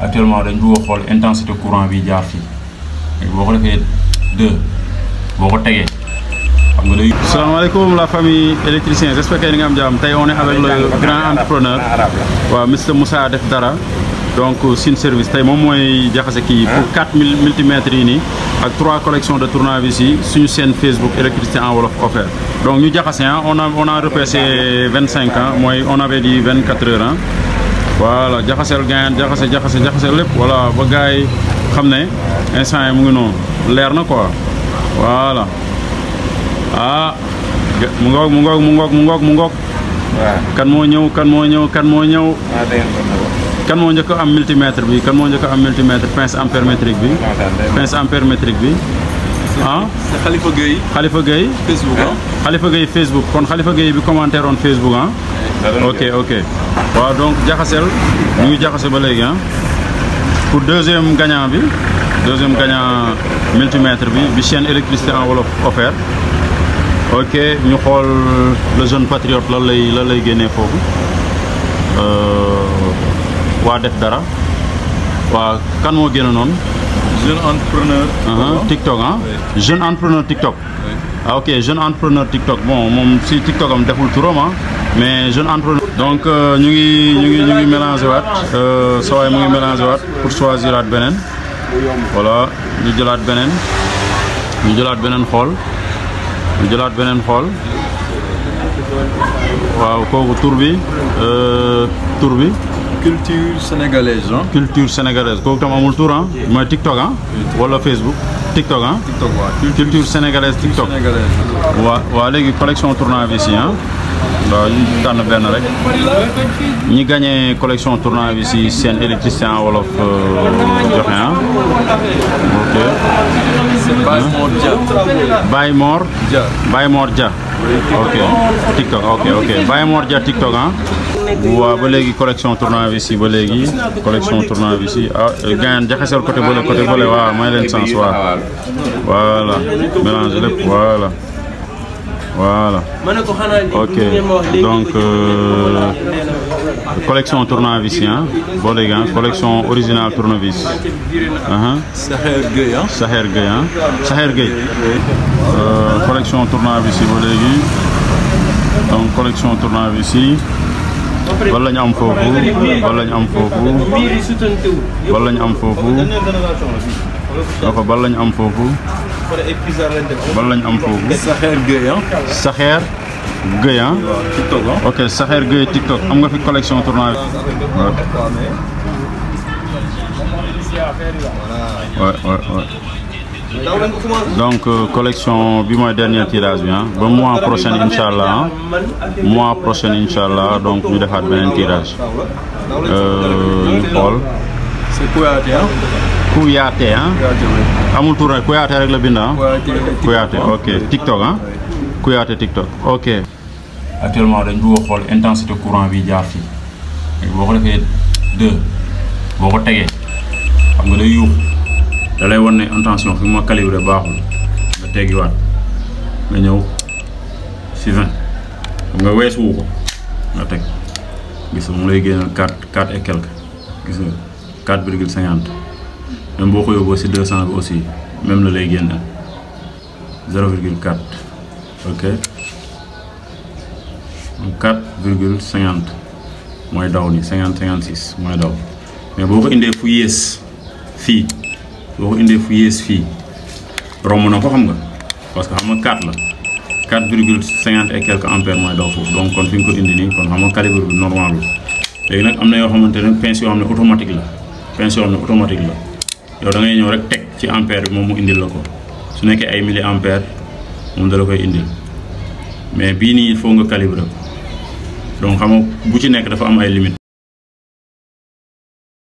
actuellement dañ bëgg a xool intensité courant bi jaar fii boo ko defee 2 boo ko tegee xam nga day. Salaamaaleykum la famille électricien, j'espère que nga am jàmm. Tey on est avec le grand entrepreneur waaw Mr Moussa Def Dara donc Sine Service tey moom mooy jaxase kii pour 4 multimètres yi nii ak 3 collections de tournevis yi suñu seen Facebook électricité en wolof offert. Donc ñu jaxase on a repêché 25 ans mooy on avait dit 24 heures ah voilà jaxaseel gain jaxase lépp voilà ba gars yi xam ne instant yi mu ngi noonu leer na quoi voilà. Ah mu ngoog kan moo ñëw kan moo njëkk am multimètre bi pince ampermétrique bi ah Khalifa Gueye Facebook kon Khalifa Gueye bi commentaire on Facebook ah ok waaw donc jaxaseel ñu ngi jaxase ba léegi ah pour deuxième gagnant multimètre bi chaîne électricité en wolof offert. Ok ñu xool le jeune patriote lan lay génnee foofu waa Def Dara waa kan moo génne noonu. jeune entrepreneur. TikTok ah. jeune entrepreneur TikTok. Ah ok jeune entrepreneur TikTok bon moom si TikTok am deful turam ah mais jeune entrepreneur. donc ñu ngi mélangé waat sa waay mu ngi mélangé waat pour choisir waat beneen voilà ñu jëlaat beneen xool. ñu jëlaat beneen xool waaw kooku tur bi culture sénégalaise ah. culture sénégalaise kooku tam amul tur ah mooy TikTok ah wala Facebook TikTok ah. TikTok waaw culture sénégalaise TikTok. waaw léegi collection tournevis yi ah waaw ñu tànn benn rek ñi gagné collection tournevis yi seen électricité en wolof joxe ah ok. Baye Mor Dia ok TikTok ok Baye Mor Dia TikTok ah waaw ba léegi collection tournevis yi ah gain jaxaseel côté bële waaw may leen sens waaw voilà mélange lépp voilà ok donc collection tournevis yi ah boo léegi ah collection originale tournevis Saher Gueye collection tournevis yi ba léegi donc collection tournevis yi wala ñu am foofu Saher Gueye TikTok ok Saher Gueye TikTok am nga fi collection tournevis donc collection bi mooy dernier tirage bi ah ba mois prochain incha allah donc ñu defaat beneen tirage ñu xool. c'est Kouyaté ah. amul tour rek Kouyaté rek la bind ah. Kouyaté ok TikTok ah. Kouyaté TikTok ok. actuellement dañ bëgg a xool intensité courant bi jaar fii boo ko defee 2 boo ko tegee xam nga day yuux da lay wan ne intention fi ma calibré baaxul nga teggiwaat nga ñëw si 20 xam nga weesuwu ko nga teg gis nga mu lay génneel 4 et quelque gis nga 4,50 même boo ko yóbboo si 200 bi aussi même la lay génneel 0,4 ok 4,50 mooy daw ni 56 mooy daw mais boo ko indee fu yées fii romb na ko xam nga parce que xam nga 4 la 4,50 et quelques ampères mooy daw foofu donc kon fi nga ko indi nii kon xam nga calibre bi normal la léegi nag am na yoo xamante ne pince yoo xam ne automatique la yow da ngay ñëw rek teg ci ampère bi moom mu indil la ko su nekkee ay milliampères moom da la koy indil mais bii nii il faut nga calibrer ko donc xam nga bu ci nekk dafa am ay limites.